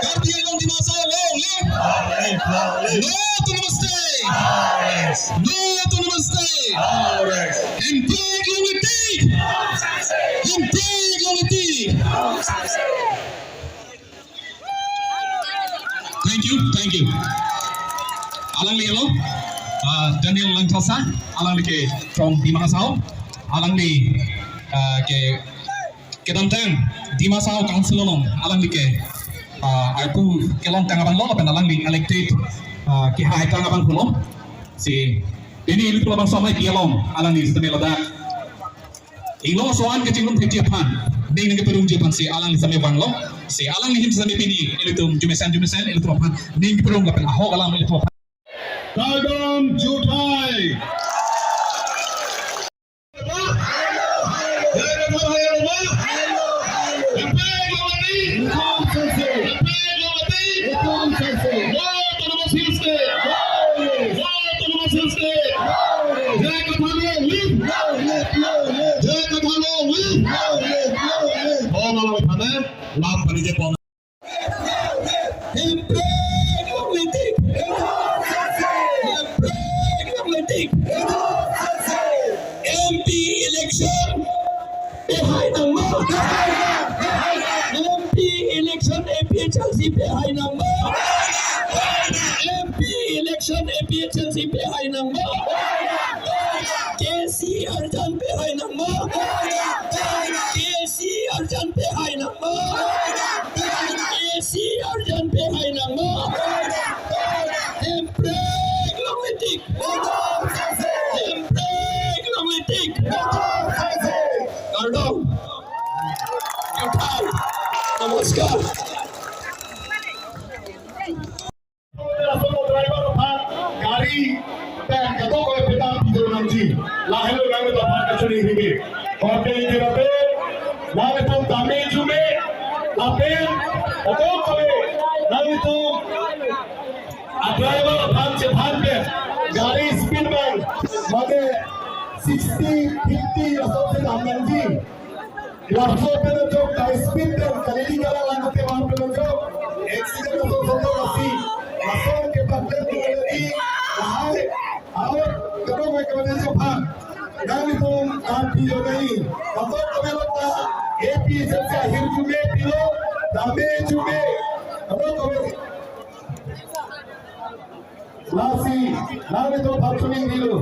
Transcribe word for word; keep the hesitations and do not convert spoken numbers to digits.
Karbi Anglong Dima Hasao long live! Long live, long live. No Autonomous State! Long live. No Autonomous State! Long live. Hemprek longle tik! Hemprek longle tik! Thank you, thank you. Alangli alo, uh, Daniel Langthasa, alangli ke from Dima Hasao, alangli, uh, ke kedamtang Dima Hasao Council along alangli ke, ah, arpu kelongtang abang lo lapen alangli elected, ah, kehai tang abang pulo. Si pini ilitum labangso amei pi along alangli sitame ladak inglong aso-an kachinglum thekji aphan, ning nangkeparongji aphan si alangli sitame vanglo. Si alangli ahin sitame pini ilitum jumesen jumesen ilitum aphan ning keparong lapen ahok alam ilitum aphan. Kardom juthai. Hemprek longle tik. Hemprek longle tik. M P election pehai nangma. M P election A P H L C pehai nangma. M P election A P H L C pehai nangma. K C arjan pehai nangma. K C arjan pehai nangma. K C arjan pehai nangma. Hemprek longle tik. Hemprek longle tik. Kardom. Juthai. Namaskar. Laso driver aphan gari pen kadokave pedam pidun nangji. Lahelo nangli aphan kachini ringgit. Oke, kira pe, nanglitum dame jume, lapen kadokave nanglitum a driver aphan chephan pen gari speed pen mane sixty, fifty laso pedam nangji. Laso pen ajok ta speed pen kali kali kalang lang te bang pen ajok accident aso soto lasi. Laso ke patlek tu lagi. Lahai. Aur kadokave kave ajok aphan nanglitum kan pilo nahi. Kadokave lokta A P H L C ahir jume pilo, dame jume. Kadokave lasi nanglitum pachuni dilo.